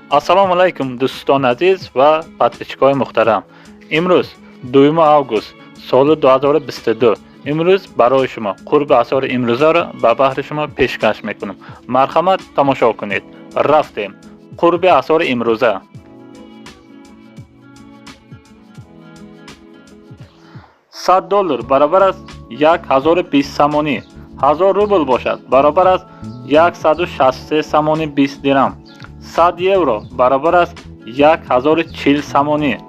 Ассалому алайкум, дӯстони азиз ва подписчик ои муҳтарам. Имрӯз 2 август соли 2022. Имрӯз барои шумо қурби асъори имрӯзаро ба баҳри шумо пешкаш мекунам. Марҳамат, тамошо кунед. Рафтем. Қурби асъори имрӯза: 100 доллар баробар аст 1020 сомонӣ, 1000 рубл бошад, баробар аст 163 сомонӣ 20 дирам, 100 евро баробар аст 1040 сомонӣ.